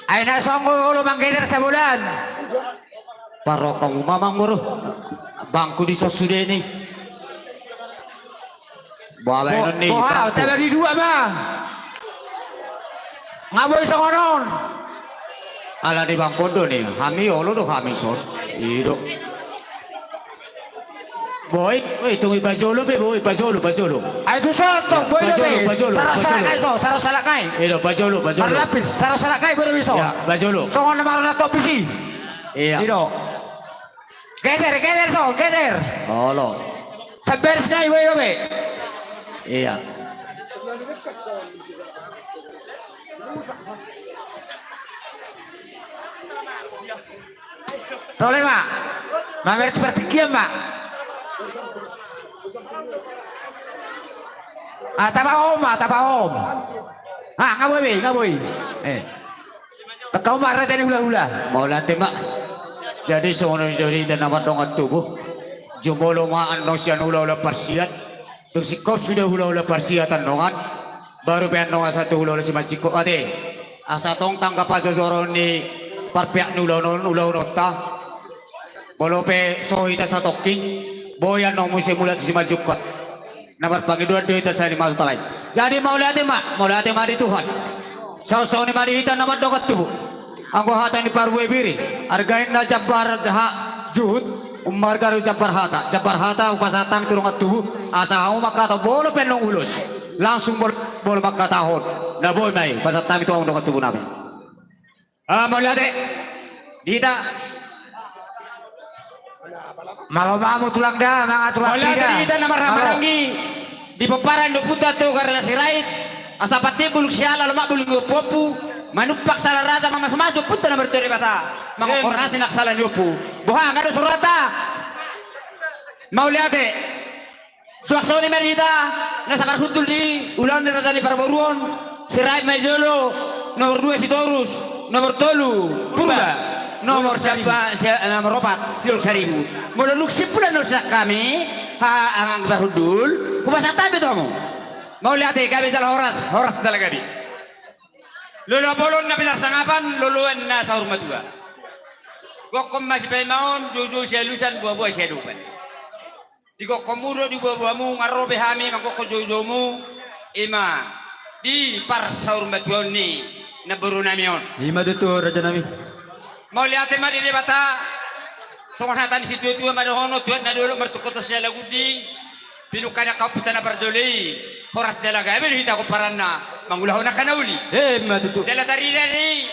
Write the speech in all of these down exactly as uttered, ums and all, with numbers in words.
Ai na songon olo manggeser sabolaan. Parokam mamang boru. Bangku di sosudeni. Boha baenon ni. Boha, tabagi dua ma. Nga boi songon on. Ala di bangkon do ni hami olo do hami son. Ido. Boi, boi, tung i pajolo be, boi, pajolo, pajolo. Ai tu son tong, boi do be. Pajolo, pajolo, saro salak ngai so, saro salak ngai. Ido, pajolo, pajolo. Marlapis, saro salak ngai, boi do be so. Ya, pajolo. Songon na marona topisi. Iya. Ido. Geser, geser son, geser. Olo. Samberes ngai, boi do be. Iya. Tole ma. Mamerti partingkian ma. Ah, tapahom ma, tapahom. Ah, nga boi be, nga boi. Eh. Tangkau ma rata ni hulahula. Mauliate ma. Jadi songon i do di hita na mardongan tubu. Jumolo ma annon sian hulahula parsiat. Dung singkop sude hulahula parsiat annon, baru pe annon asa tu hulahula simanjingkop ate. Asa tong tangga pajojoron ni parpeak ni ulaon on, ulaonta. Molo pe so hita satongkin, boi annon muse mulak tu simanjingkop. Na marpangidoan do hita sian i ma tu Tuhan. Jadi mauliate ma, mauliate ma di Tuhan. Songon i ma di hita na mardongan tubu. Anggo hata ni parbue pir i, arga inna jambar jaha juhut, ummarga do jambar hata. Jambar hata hupasahat hami tu dongan tubu, asa hamu mangkatahon molo pe annon ulos. Langsung molo, molo mangkatahon. Na boi ma i, hupasahat hami tu hamu dongan tubu nami. Ah, mauliate. Di hita. Malo ma hamu tulang da, manga tulang. Mauliate di hita na marhahamaranggi. Di pomparan ni ompunta Toga Raja Sirait. Asa patimbul siala lomak bulung ni ompuompu. Manumpak sala raja mamasumasu ompunta na martua Debata. Mangokkor asi nang sala ni ompu. Boha, nga do surata. Mauliate. Suang songon i ma di hita na saparhundul di ulaon ni raja ni parboruon, Sirait ma i jolo, nomor dua Sitorus, nomor tolu Purba, nomor siapa, sia-, nomor opat Sidung Saribu. Molo dung simpul annon sian hami, ha, anggi parhundul, hupasahat hami tu hamu. Mauliate, gabe jala horas, horas jala gabe. Lolo Apolon na pilar sangapan, loloan na saur matua. Gokhon ma sipaimaon, joujou sialusan, boaboa siadopan. Digokkonmu do di boaboamu, nga ro be hami manggokhon joujoumu, i ma di parsaurmatuaon ni namboru nami on. I ma tutu, raja nami. Mauliate ma di Debata. Songon hata ni situatua ma dohonon, tuat na dolok martungkothon siala gundi. Pinungka ni angka ompunta na parjolo i, horas jala gabe do hita pomparanna mangulahon angka na uli. I ma tutu. Jala tarida ni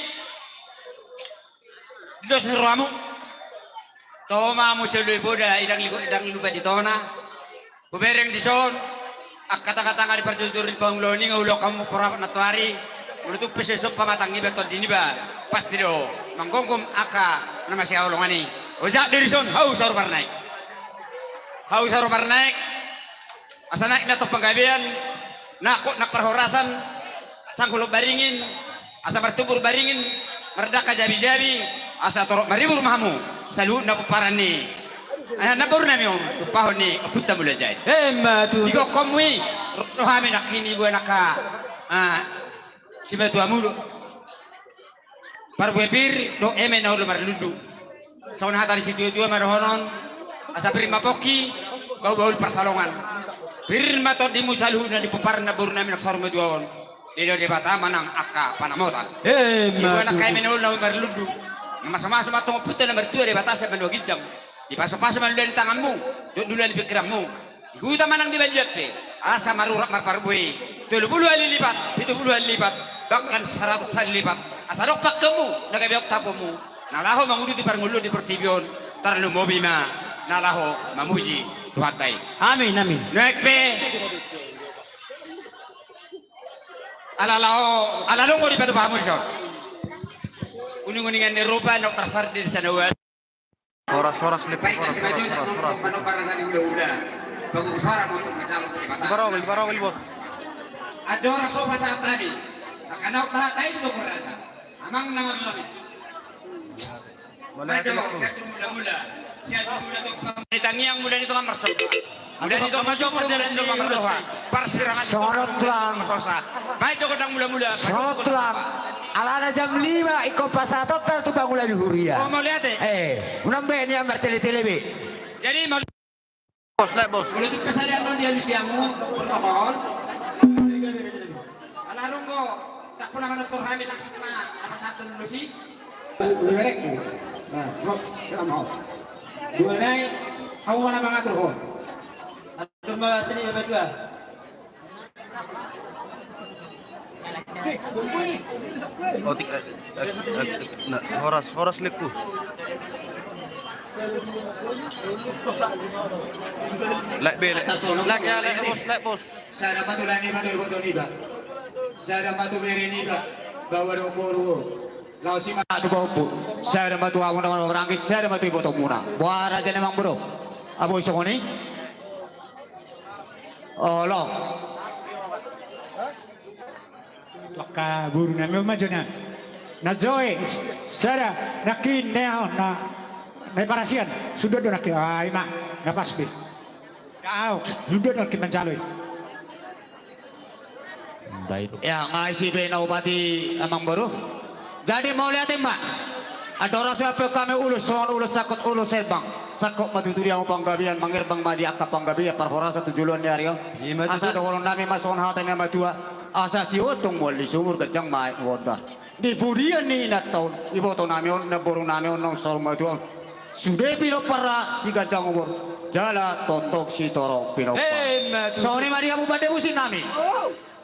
dos ni rohamu. Toho ma hamu sian Loi Poda, idang ligo, idang lupa di tona. Hubereng dison angka tangatanga ni parjolo-jolo ni pangulaon i, nga ulaon hamu porapot nantoari. Molo tung pe so dison pamatang niba, tondi niba, pasti do manggomgom angka na masihaholongan i. Ojak do dison hau saur marnaek. Hau saur marnaek. Asa naek na tong panggabean, nangkok nang parhorasan, sanggulhon baringin, asa martumbur baringin, mardangka jabijabi, asa torop maribur ma hamu saluhutna pomparan ni, eh, namboru nami on, tumpahon ni ompunta Mulajadi. I ma tutu. Digokkonmu i, ro do hami nangkin, boan angka, ah, simatuamu do. Parbue pir dohot eme na olo marlundu. Songon hata ni situatua ma dohonon, asa pir ma pongki, bahulbahul parsalongan. Pir ma tondimu saluhutna di pomparan namboru nami na saur matua on. Didok Debata ma nang angka panamotan. I ma tutu. Angka eme na olo na olo marlundu. Na mamasu-masu ma antong ompunta na martua Debata sian banua ginjang. Dipasupasu ma lula ni tanganmu dohot lula ni pingkiranmu. Di huta manang di balian pe, asa marurat marparbue tolu pulu hali lipat, pitu pulu hali lipat, bahkan saratus hali lipat. Asa dok pangkeonmu na gabe adong tapuonmu na laho manguduti parngoluon di portibi on, tarlumobi ma na laho mamuji Tuhanta i. Amin, amin. Nuaeng pe ala laho, ala longo dipatupa hamu dison uning-uningan ni rupa na tarsardin di sana uan. Horas, horas, Lipong, horas, horas, horas, horas. Dibarogel, dibarogel, bos. Andorang so pasahat hami, na kanau taha tai tu dokorata. Amang nama mami. Boleh aja, Lipong. Siatu mula-mula. Siatu mula tu pam-, di tangiang mula ni tukang marsombong. Mula ni tukang marsombong, mula ni tukang marsombong. Parsirangan. Songon on tulang. Mai joko dang mula-mula. Songon on tulang. Alana jam lima ingkon pasahatonta tu pangula ni huria. Oh, mauliate. Eh, unang be nian martele-tele be. Jadi mau Bos, naik, Bos. Molo tung pasahaton on di alusiamu protokol. Ala ro, tak pola manonton hami langsung na pasahaton dulu si. Udah merek. Nah, stop. Salam hau. Dua naik. Hau mana mangatur ho? Atur ma sini Bapak Dua. Otik, eh, eh, eh, eh, nah, horas, horas lekku. Lek be, lek. Lek ya, lek bos, lek bos. Sada ma tu lae niba dohot iboto niba. Sada ma tu bere niba. Baoa dohot boru. Laos i ma tu pahompu. Sada ma tu hamu na marhaha maranggi, sada ma tu ibotomuna. Boha raja ni amang boru. Abo i songon i. Olo. Angka boru nami on ma jo na. Na jo i, sada, nangkin na, na, na i parasian. Suda do nangkin, ah, i ma, na pas be. Au, suda do nangkin manjalo i. Baik. Ya, nga isi be na upati amang boru. Jadi mauliate ma. Andorang so ampe hami ulos, songon ulos sangkot ulos herbang. Sangkot ma tutu di hamu panggabean, mangerbang ma di angka panggabean parhorasan tu joloan ni ari on. Ima tutu. Asa dohonon nami ma songon hata ni na matua. Asa tio tong mual di sumur, ganjang ma aek ni bondar. Di pudian ni inanta on, iboto nami on, namboru nami on, naung saur matua on. Sude pinompar ra siganjang umur, jala tongtong sitorop pinompar. Ima tutu. Songon i ma di hamu pande musik nami.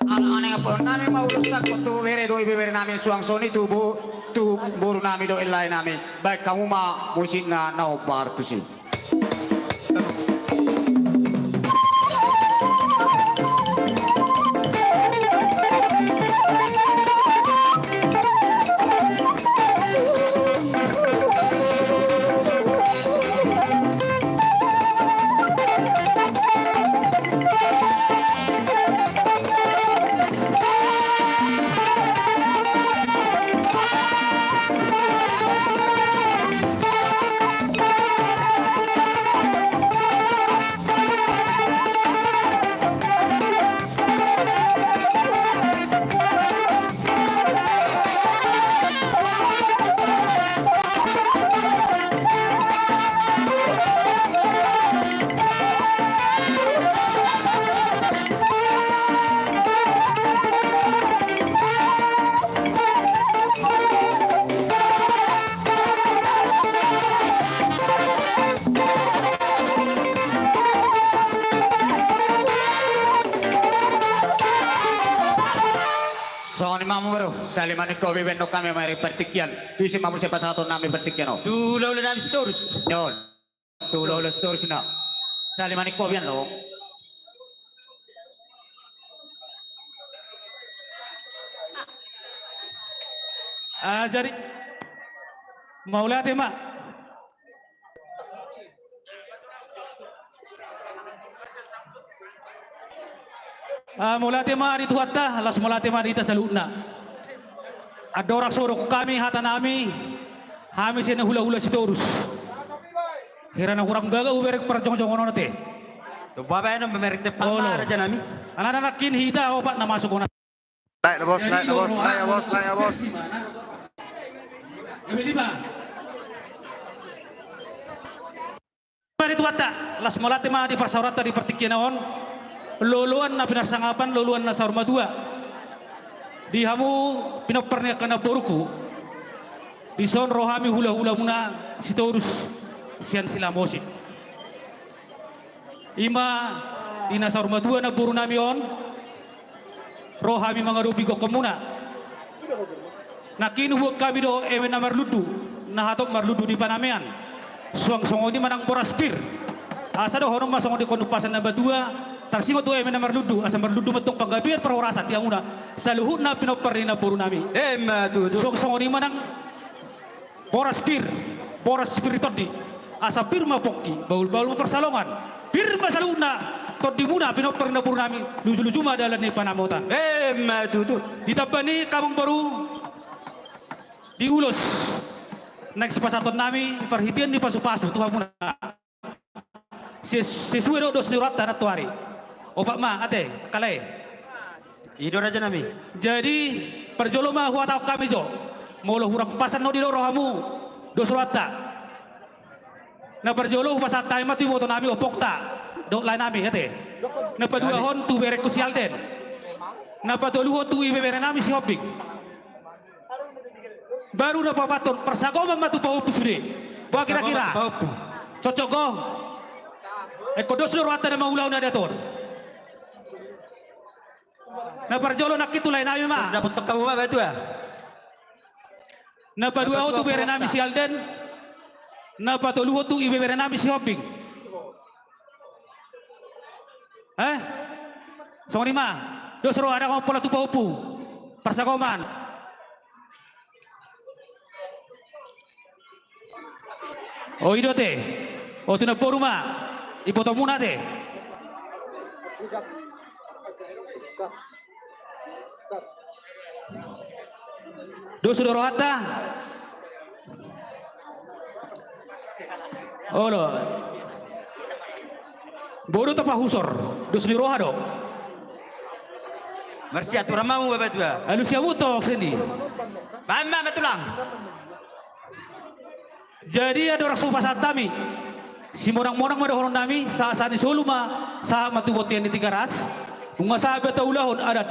Ala naeng ampuon nami ma ulos sangkot tu bere dohot ibebere nami, suang songon i tu bo-, tu boru nami dohot lae nami. Baen hamu ma musikna na hombar tusi. Songon i ma amang boru, sahali ma ningkopi baen hami ma di partingkian. Tu ise ma muse pasahaton nami partingkian on? Tu hulahula nami Sitorus. Io. Tu hulahula Sitorus na. Sahali ma ningkopi an do. Ah, jadi mauliate ma. Ah, mauliate ma di Tuhanta, laos mauliate ma di hita saluhutna. Andorang so didok hami hata nami, hami sian hulahula Sitorus. Hira na hurang gaga hubereng parjongjongon on ate. Tu babaen on mamereng tempat ma raja nami. Alana nangkin hita opat na masuk on. Naik na bos, naik na bos, naik ya bos, naik ya bos. Mari Tuhanta, laos mauliate ma di parsaoranta di partingkian on, loloan na pinarsangapan, loloan na saur matua. Di hamu pinompar ni angka namboruku, dison ro hami hulahulamuna Sitorus sian Silamosi. I ma di na saur matua namboru nami on, ro hami mangadopi gokhonmuna. Nangkin huboan hami do eme na marlundu, na hatop marlundu di panamean. Suang songon i ma nang boras pir. Asa dohonon ma songon didok ni umpasa ni na matua, tarsingot do eme na marlundu, asa marlundu ma tong panggabean parhorasan di hamuna saluhutna pinompar ni namboru nami. Ima tutu. Suang songon i ma nang boras pir, boras pir ni tondi. Asa pir ma pongki, bahulbahul ma parsalongan. Pir ma saluhutna tondimuna pinompar ni namboru nami, lujuluju ma dalan ni panambotan. Ima tutu. Ditambani amang boru di ulos naeng sipasahaton nami, parhitean ni pasupasu tu hamuna. Ses-, sesuai dohot dos ni rohanta nantoari. Opat ma ate, angka lae. I do raja nami. Jadi Parjolo ma huhatahon hami jo, molo hurang pasan on do rohamu, dos rohanta. Na parjolo hupasahat hami ma tu ibotonami, ompungta dohot laenami, ate. Na paduahon tu berengku si Alden. Na patoluhon tu ibeberenami si Hombing. Baru na paopathon, parsagoman ma tu pahompu sude. Boha kira-kira? Parsagoman tu pahompu. Cocok do? Ingkon dos do rohanta na mangulahon adat on. Na parjolo nangkin tu laenami ma. Dapothon hamu ma, Batua. Na paduahon tu berenami si Alden. Na patoluhon tu ibeberenami si Hombing. Eh? Songon i ma. Dos roha, ndang pola tu pahompu. Parsagoman. O, i do ate. O, tu namboru ma. Ibotomuna ate. Dos do rohanta. Olo. Boru tapahusor. Dos ni roha do. Marsiaturan ma hamu, Batua. Alusi hamu tong sendi. Baen ma, Tulang. Jadi, andorang so hupasahat hami, simonang-monang ma dohononnami, sahat-sahat ni solu ma, sahat ma tu bontean ni Tigaras, nunga sahat ma taulahon adat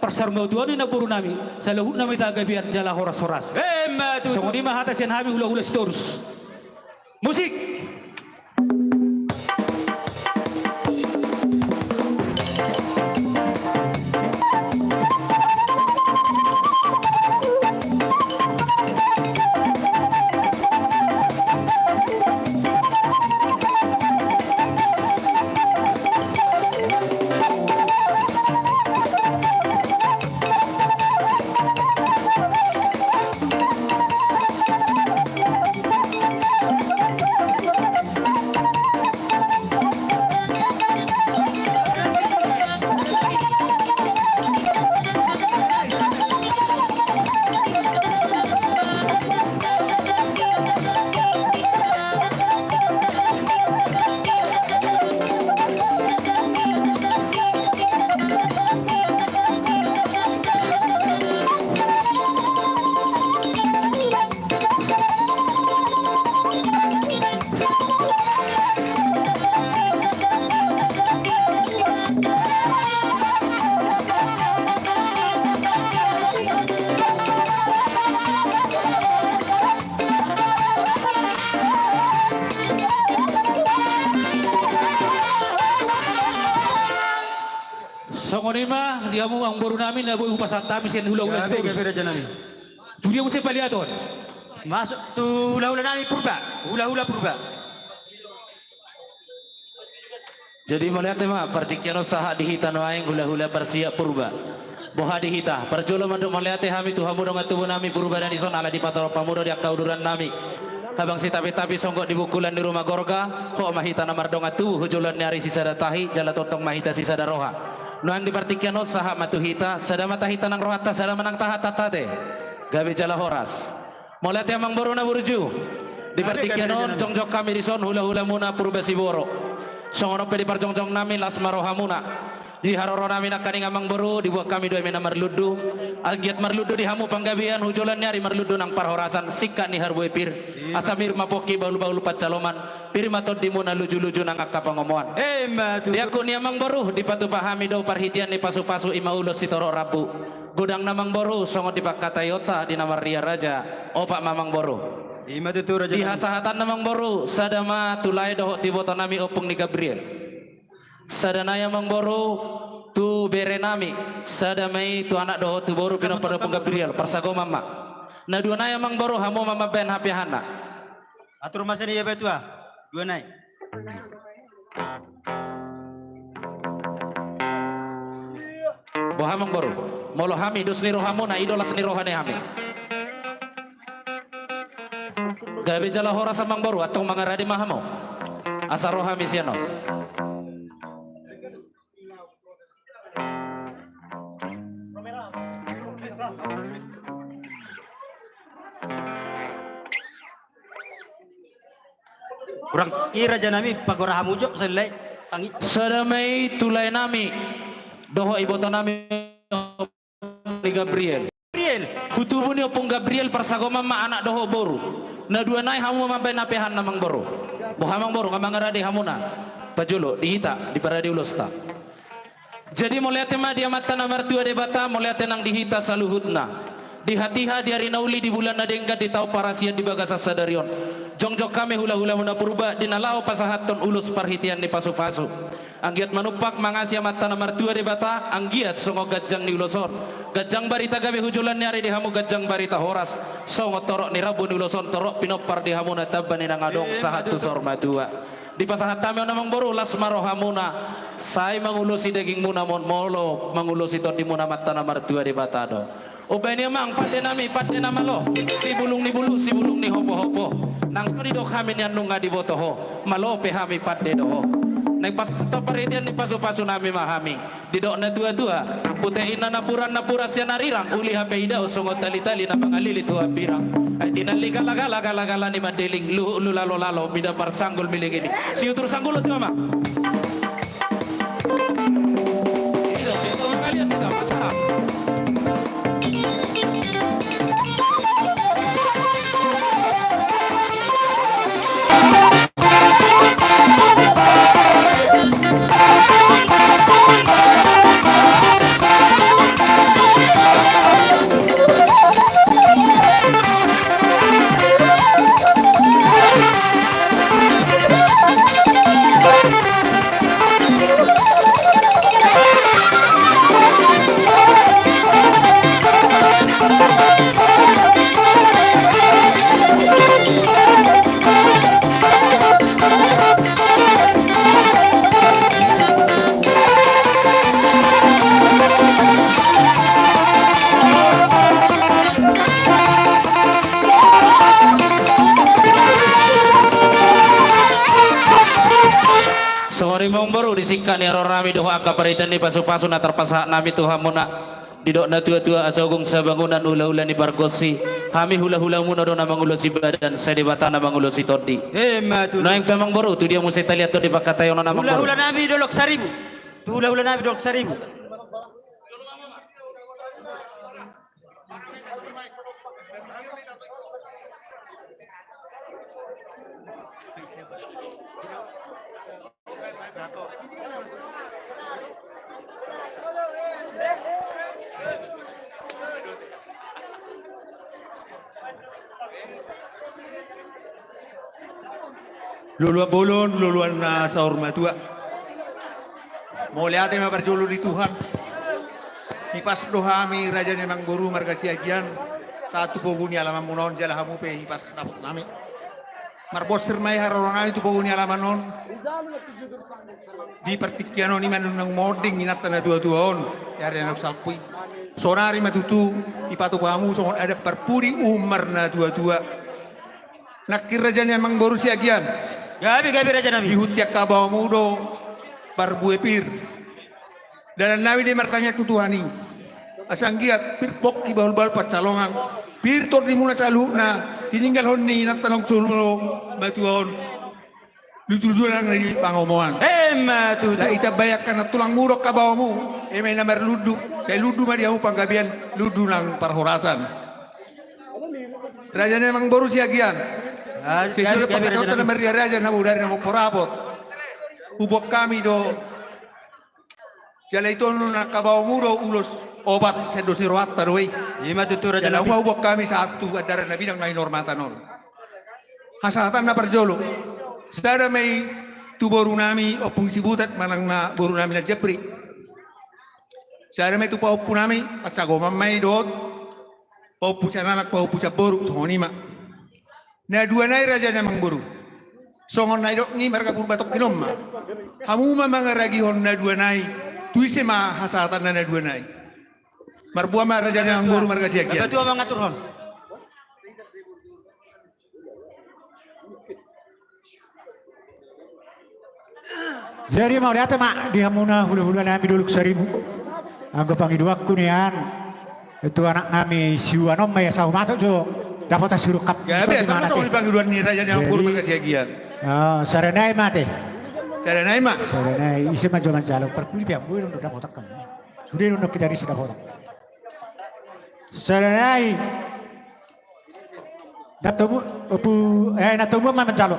parsarimatua ni namborunami, saluhutna ma hita gabean jala horas-horas. Emma tutu. Songon i ma hata sian hami hula-hula Sitorus. Musik! Songon i ma di hamu amangborunami na boi hupasahat hami sian hula-hula Sitorus. Gabe, gabe, rajanami. Tu dia muse paliaton? Masuk tu hula-hulanami Purba, hula-hula Purba. Jadi mauliate ma, partingkian on sahat di hita nuaeng hula-hula parsiap Purba. Boha di hita, parjolo mandok mauliate hami tu hamu dongan tubunami Purba na dison ala dipatorop hamu do di angka udurannami. Habang sitapi-tapi songgop di bungkulan ni ruma gorga, hot ma hita na mardongan tubu, hu joloan ni ari sisada tahi, jala tongtong ma hita sisada roha. Nuaeng di partingkian on sahat ma tu hita, sada ma tahi tanang rohanta, sada ma nang tahatanta ate. Gabe jala horas. Mauliate amangboru na burju. Di partingkian on jongjong hami dison hula-hulamuna Purba Siboro. Songon on pe di parjongjongnami las ma rohamuna. Di haroronami nangkaning amangboru dibuat hami do eme na marlundu. Anggiat marlundu di hamu panggabean hu joloan ni ari marlundu nang parhorasan singkat ni harbue pir. Asa mir ma pongki bahul-bahul panjaloman. Pir ma tondimuna luju-luju nang angka pangomoan. Emma tutu. Di angkup ni amangboru dipatupa hami do parhitean ni pasu-pasu i ma ulos sitorop rambu. Godangna amangboru songon dipangkataion ta di na marria raja. Opat ma amangboru. Ima tutu raja. Di hasahatanna amangboru sada ma tu lae dohot tu ibotonami Ompung ni Gabriel. Sada nai amangboru tu berenami, sada ma i tu anak dohot tu boru pinompar ni Ompung Gabriel, parsagoman ma. Na dua nai amangboru hamu ma mambaen hapeahanna. Atur ma sian i Batua, dua nai. Boha amangboru, molo hami dos ni rohamuna i do las ni roha ni hami. Gabe jala horas amangboru, antong mangarade ma hamu. Asa ro hami sian on. Hurang i rajanami, pagora hamu jo, sada lae, tangi. Sada ma i tu laenami dohot ibotonami ni Gabriel. Gabriel. Tubu ni Ompung Gabriel parsagoman ma anak dohot boru. Na dua nai hamu mambaen ape hami amangboru. Boha amangboru, nga mangarade hamuna. Pajolo, di hita, di parade ulosta. Jadi mauliate ma di Amanta na martua Debata, mauliate nang di hita saluhutna. Di hatiha, di ari na uli, di bulan na denggan, di taon parasian, di bagasan sadari on. Jongjong hami hulahulamuna Purba, di na laho pasahathon ulos parhitean ni pasupasu. Anggiat manumpak mangasi Amanta na martua Debata, anggiat songon ganjang ni ulos on. Ganjang barita gabe hu joloan ni ari di hamu ganjang barita horas. Songon torop ni rambu ni ulos on torop pinompar di hamuna tamba ni nang adong sahat tu saur matua. Dipasahat hami on amangboru las ma rohamuna. Sai mangulosi dagingmuna ma on molo mangulosi tondimuna Amanta na martua Debata do. Umbahen i amang pande nami pande na malo. Sibulung ni bulu sibulung ni hopohopo. Nang so didok hami nian nunga diboto ho. Malo pe hami pande do ho. Naeng pasahathon parhitean ni pasupasu nami ma hami. Didok na tuatua. Putek inna napuran napuran sian arirang uli hape idaon songon talitali na mangalilit tu hambirang. Ai tinalli galagala galagala ni Mandeling luhut lulalolalo mida parsanggul milingiling. Siutur sanggulon tu amang. Songon i ma amangboru di singkat ni haroro nami dohot angka parhitean ni pasupasu na tarpasahat nami tu hamuna. Didok na tuatua asa ogung sabangunan hulahula ni pargonsi. Hami hulahulamuna do na mangulosi badan sai Debata na mangulosi tondi. Ima tutu. Naeng pe amangboru tu dia muse taliathon di pangkataion on amangboru. Hulahula nami Dolok Saribu. Tu hulahula nami Dolok Saribu. Loloan bolon, loloan na saur matua. Mauliate ma parjolo di Tuhan. Hipas do hami raja ni amangboru marga Siagian sahat tu pogu ni alamanmuna on jala hamu pe hipas dapot nami. Marbonsir ma i haroro nami tu pogu ni alaman on. Di partingkian on i ma nungnang monding inanta na tuatua on. Di ari na salpu i. Sonari ma tutu dipatupa hamu songon adat parpudi umar na tuatua. Nangkin raja ni amangboru Siagian. Gabe gabe raja nami. Dihut ni angka baomu do parbue pir. Dalan nami do i martangiang tu Tuhan i. Asa anggiat pir pongki bahulbahul pansalongan. Pir tondimuna saluhutna tininggalhon ni inanta naung jolo matua on. Lujulujul nang di pangomoan. Ima tutu. Laho ditambai angka nantulangmu dohot angka baomu. Eme na marlundu. Sai lundu ma di hamu panggabean lundu nang parhorasan. Raja ni amangboru Siagian. Sesuai pangkataion na marriaraja na bodari na momporapot. Huboan hami do. Jala ito nunga angka baomu do ulos obat sian dos ni rohanta do i. Ima tutu raja nami. Jala huboan hami sahat tu andaran na bidang na hinormatan on. Hasahatan na parjolo. Sada ma i tu boru nami Ompung Sibutat manang na boru nami na Japri. Sada ma i tu pahompu nami, pansagoman ma i dohot pahompu sian anak, pahompu sian boru, songon i ma. Na dua nai raja ni amangboru. Songon na nidok ni marga Purba tongkin on ma. Hamu ma mangaragihon na dua nai. Tu ise ma hasahatanna na dua nai. Marboa ma raja ni amangboru marga Siagian. Natua mangaturhon. Jadi mauliate ma di hamuna hulahula nami Dolok Saribu. Anggo pangidoanku nian tu anak nami si Iwan on ma ia sahu masuk jo dapotan sirungkap. Gabe sama songon pangidoan ni raja ni amangboru marga Siagian. Sada nai ma ate. Sada nai ma. Sada nai ise ma jo manjalo parpudi pe ambo i do dapotan kan. Sude do kita risi dapotan. Sada nai. Natomu, opu, eh, natomu ma manjalo.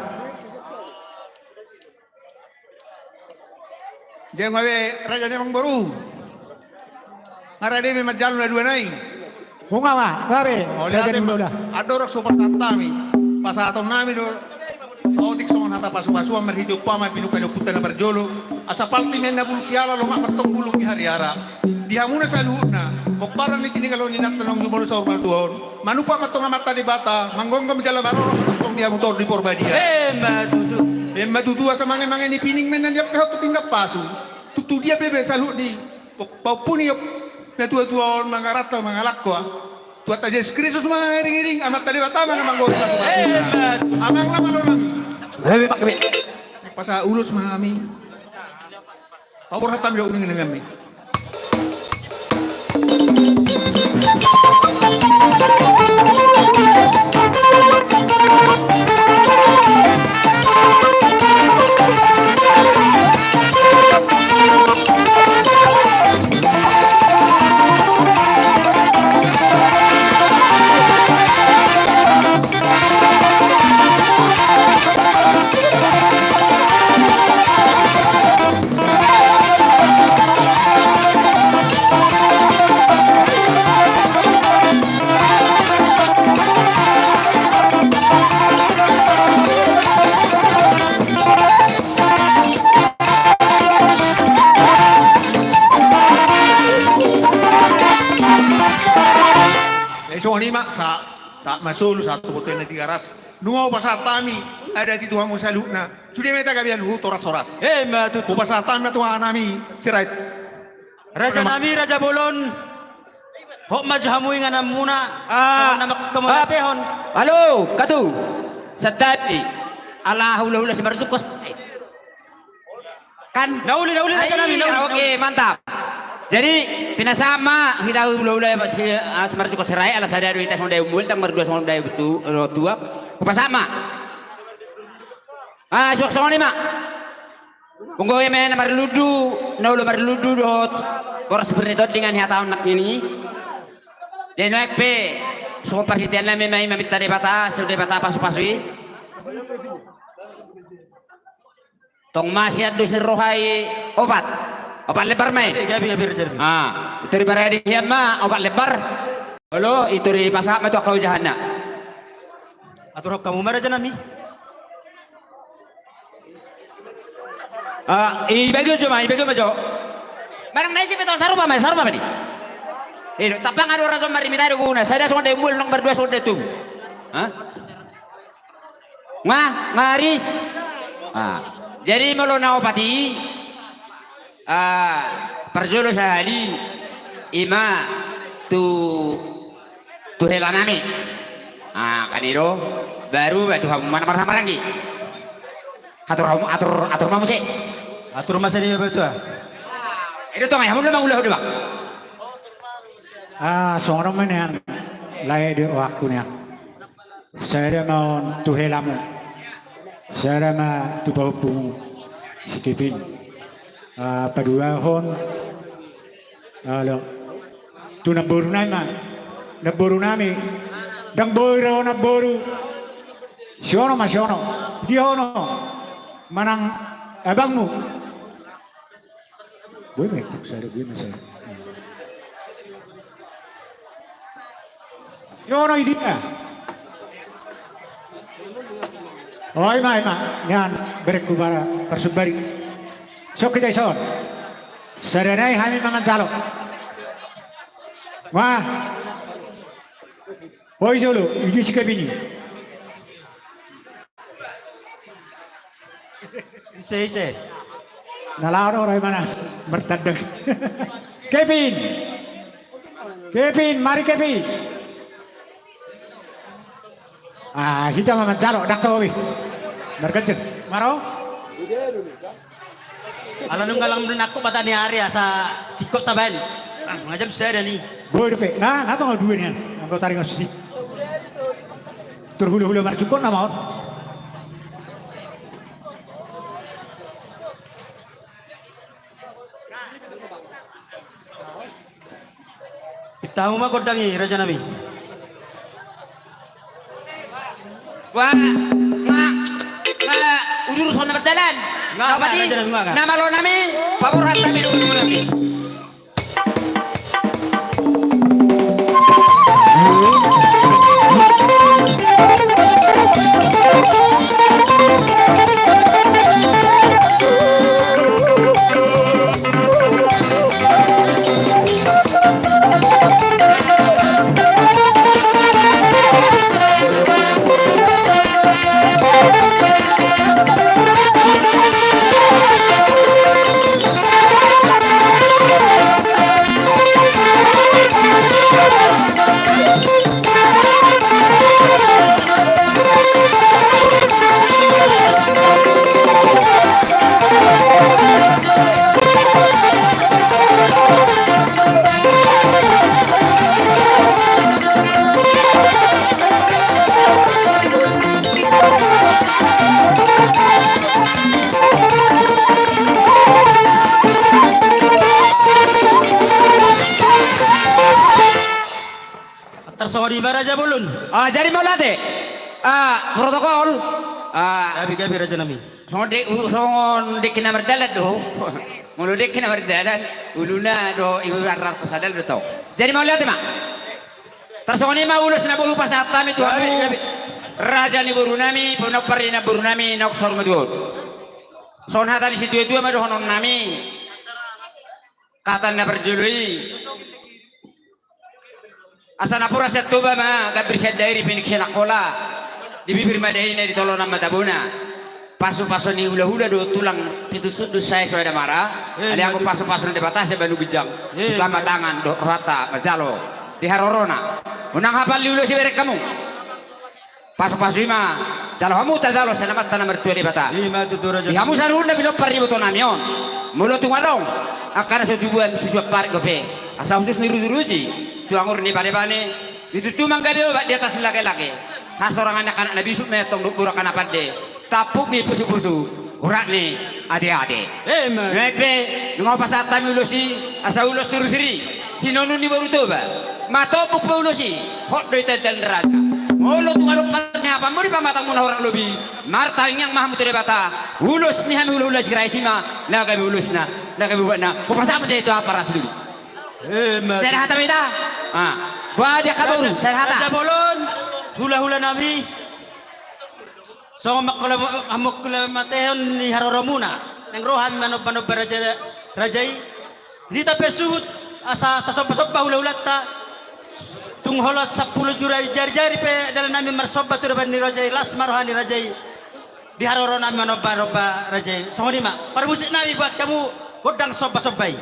Jeng abe raja ni amangboru. Nga rade be manjalo na dua nai. Hunga ma, gabe. Ole raja ni amangboru. Andorang so pasahat hami. Pasahaton nami do. Saotik songon hata pasu-pasuan marhite umpama pinungka ni ompunta na parjolo. Asa palti ma inna bulung siala, lomak ma antong bulung ni hariara. Di hamuna saluhutna, pomparan ni tinigalo ni nanta naung jumolo saur matua on. Manumpak ma antong Amanta Debata, manggomgom jala marorot ma antong di hamu toru di Porbadia. Emma tutu. Emma tutu, asa mange-mange ni pining ma inna diampehon tu pinggan pasu. Tutu dia pe be saluhut ni pahompu ni natua-tua on mangaranta mangalangka. Tuhanta Jesus Kristus ma na iring-iring, Amanta Debata ma na manggomgom. Emma tutu. Amang na malo nami. Gabe, Pak, gabe. Pasahat ulos ma hami. Paborhat hami do uning-uninganmi. Jadi songon i ma, sa, sa masolu satu hotel na Tigaras. Nunga hupasahat hami adat i tu hamu saluhutna. Sude ma hita gabean huhut horas-horas. Emma tutu. Hupasahat hami ma tu anak nami Sirait. Raja nami, Raja Bolon. Hot ma jo hamu ingananmuna. Ah, songon na mangkamonatehon. Halo, katu. Santabi. Ala hula-hula Simarjukos. Kan? Na uli, na uli, Raja nami, na uli, na uli. Oke, mantap. Jadi, pinasahat ma hita hula-hula si, ah, Simarjukos Sirait, ala sada do hita songon dai umul, ndang mardua songon dai tuak. Hupasahat ma. Ah, suang songon i ma. Anggo eme na marlundu, na olo marlundu dohot boras pir ni tondi nga nihatahon nangkin i. Jadi nuaeng pe songon parhitean nami ma i, maminta Debata, songon Debata pasu-pasu i. Tong ma sian dos ni roha i opat. Opat lembar ma i. Gabe, gabe, gabe. Ah, i tori parade hian ma opat lembar. Olo, i tori pasahat ma tu angka ojahanna. Aturhon hamu ma, Raja nami. Ah, ibagi jo ma, ibagi ma jo. Manang na ise pe tong sarupa ma, sarupa ma di. Ido, tampang adu raja on marimita do guna. Sada songon dai umul, nang mardua songon dai tubu. Hah? Nga, nga ris. Ah, jadi molo na opat i, ah, parjolo sahali, i ma tu, tu hela nami. Ah, kan i do, baru ba tu hamu ma na marhahamaranggi. Atur hamu, atur, atur ma muse. Atur ma seni ba tua. I do tong ai, hamu do mangulahon do bang. Ah, songon on ma nian, lae do aku nian. Sada ma on tu helamu, sada ma tu pahompumu si Kevin. Ah, paduahon, alo, tu namboru nami ma, namboru nami, ndang boi ro namboru. Si Ono ma, si Ono, dia Ono, manang abangmu. Boi ma itu, sada boi ma sada. Yo, no, i dia. O, i ma, i ma. Nian, berengku bara, parsumbari. Songon hita i son. Sada nai hami ma manjalo. Wah. O, i jolo, i dia si Kevin i. Ise, ise. Na laho do ra i ma na martandang. Kevin. Kevin, mari Kevin. Ah, hita ma manjalo, ndang tau be. Marganjang. Maro? Ala nunga lang nangkok mata ni ari asa singkop tabaen. Ah, mangajam sada ni. Boi dope. Nah, na tong dua nian. Anggo taringot si. Tur hula-hula marjukon nama on. Tahu ma gondang i, raja nami. Wah, nga, nga, udur songon na mardalan. Nga, nga, raja nami, nga, nga. Na malo nami, paborhat nami, udur nami. Tarsongon i ma raja bolon. Ah, jadi mauliate. Ah, protokol. Ah, gabe, gabe, raja nami. Songon de-, u-, songon dengke na mardalan do. Molo dengke na mardalan, uluna do, ibu arrak pasadal do tong. Jadi mauliate ma. Tarsongon i ma ulos na boi hupasahat hami tu hamu. Gabe, gabe. Raja ni boru nami, pinompar ni namboru nami, naung saur matua on. Songon hata ni situatua ma dohonon nami. Hata na parjolo i. Asa napuran sian Toba ma, gambir sian Dairi, pinik sian Angkola. Di bibir ma dahina, di tolonan ma tabona. Pasupasu ni hulahula do tulang, pitu sundut sae soada mara. Eh, ale anggo pasupasu ni Debata sian banua ginjang. Eh, buka ma tangan dohot rohanta manjalo di harorona. Unang hapal ni ulos i bereng hamu. Pasupasu i ma jalo hamu, tajalo sian Amanta na martua Debata. Ima tutu raja. Di hamu saluhutna pinompar ni iboto nami on. Molo tung adong angka na so tubuan sisuan parik dope, asa hushus ni rujiruji tu angur ni panebane, di tutu manggabe obat di atas lakelake. Hasorangan ni angka anak na bisuk ma i antong dohot boru angka na pande. Tampuk ni pusupusu, urat ni ateate. Ima. Nuaeng pe nunga hupasahat hami ulos i, asa ulos sirusiri, tinonun ni boru Toba. Matombuk pe ulos i, hot do i tantan raja. Molo tung adong parnihapanmu di pamatangmuna horang lobi, martangiang ma hamu tu Debata. Ulos ni hami hulahula Sirait i ma na gabe ulosna, na gabe ubatna. Hupasahat ma sai tu aha parasduli. Ima. Sada hata ma hita. Ah. Boha di angka boru, sada hata. Raja bolon, hulahula nami. Songon mangkula-, mangkulamatehon ni haroromuna, naeng ro hami manombanomba raja, raja i. Hita pe suhut asa tasombasomba hulahulanta. Tung holan sampulu jari, jarijari pe dalan nami marsomba tu adopan ni raja i, las ma roha ni raja i. Di haroro nami manombanomba raja i. Songon i ma. Parmusik nami buat hamu gondang sombasomba i.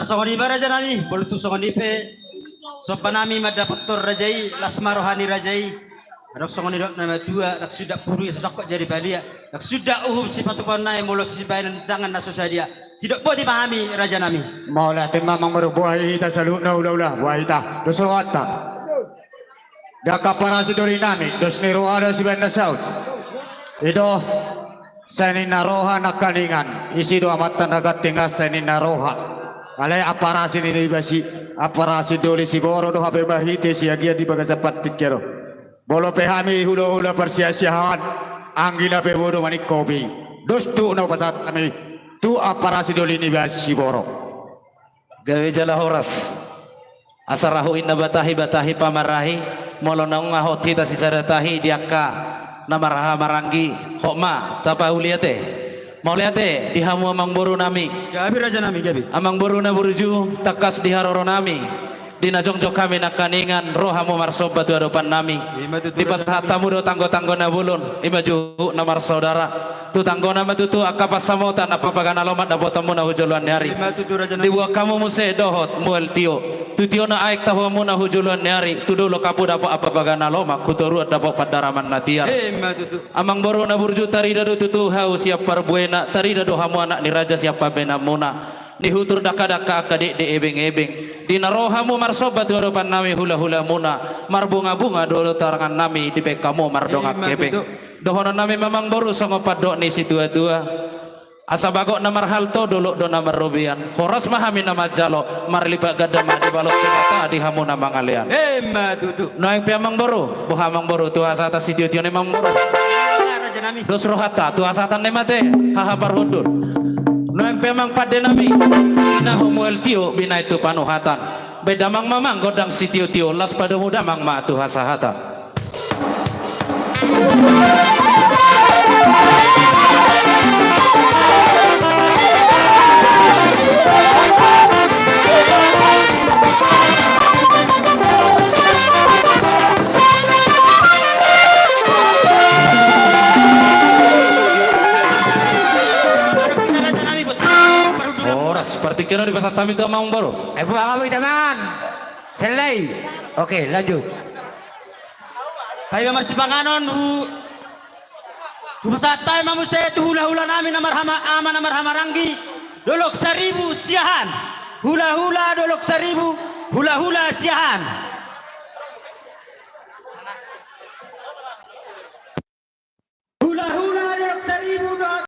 Songon i ma raja nami, molo tung songon i pe somba nami mandapothon raja i, las ma roha ni raja i. Adong songon nidok ni na matua, ndang suda puru ia so songkot jadi balian, ndang suda uhum sipatupaonna i molo sibaenan tangan na so sadia. Sidok boti ma hami raja nami. Mauliate ma amangboru, boha hita saluhutna hulahula, boha hita. Dos rohanta. Di angka parasi doli nami, dos ni roha do sibaen na saut. I do, sai ninna roha nangkaningan, ise do amanta na ganting an sai ninna roha. Alai amparasi ni ibasi, amparasi doli siboro do hape marhite siagian di bagasan partingkian on. Molo pe hami hulahula parsiasiahan, anggina pe bodo maningkoping. Dos tu na hupasahat hami tu amparasi doli ni ibasi siboro. Gabe jala horas. Asa rahu inna batahi, batahi pamarahi, molo naung hot hita sisada tahi di angka na marhaha maranggi, hot ma tapauliate. Mauliate di hamu amangboru nami. Gabe raja nami, gabe. Amangboru na burju, tangkas di haroro nami. Di na jongjong hami nangkaningan, ro hamu marsomba tu adopan nami. Ima tutu raja nami. Dipasahat hamu do tanggotanggo na bolon, ima juhut na marsaudara. Tu tanggona ma tutu angka pansamotan, angka papaga na lomak dapotonmuna hu joloan ni ari. Ima tutu raja nami. Dibuat hamu muse dohot mual tio. Tu tiona aek tahuonmuna hu joloan ni ari, tu dolok hamu dapot angka papaga na lomak, hu toruan dapot pandaraman na tiar. Ima tutu. Amangboru na burju, tarida do tutu hau sian parbuena, tarida do hamu anak ni raja sian pambahenanmuna. Nihutur dakdakka angka dekdek ebeng-ebeng. Di na ro hamu marsomba tu adopan nami hulahulamuna, marbungabunga do tangan nami dibaen hamu mardongan hepeng. Ima tutu. Dohonon nami ma amangboru songon pandok ni situatua. Asa bagot na marhalto, dolok do na marrobean. Horas ma hami na manjalo, marlipat ganda ma di balok singkata di hamu na mangalean. Ima tutu. Nuaeng pe amangboru, boha amangboru tu hasahatan sitiotio ni amangboru. Ima raja nami. Dos rohanta tu hasahatan ni mate, haha parhundul. Nuaeng pe amang pande nami, di na ho mual tio binahen tu panuhatan. Baen damang ma amang gondang sitiotio, laos padomu damang ma tu hasahatan. Horas, partingkian on dipasahat hami tu amangboru. Eh, buang apa kita mangan? Selai. Oke, lanjut. Paima marsipanganon, hu-, hupasahat hami ma muse tu hulahula nami na marhama-, ama na marhamaranggi, Dolok Saribu Siahaan. Hulahula Dolok Saribu, hulahula Siahaan.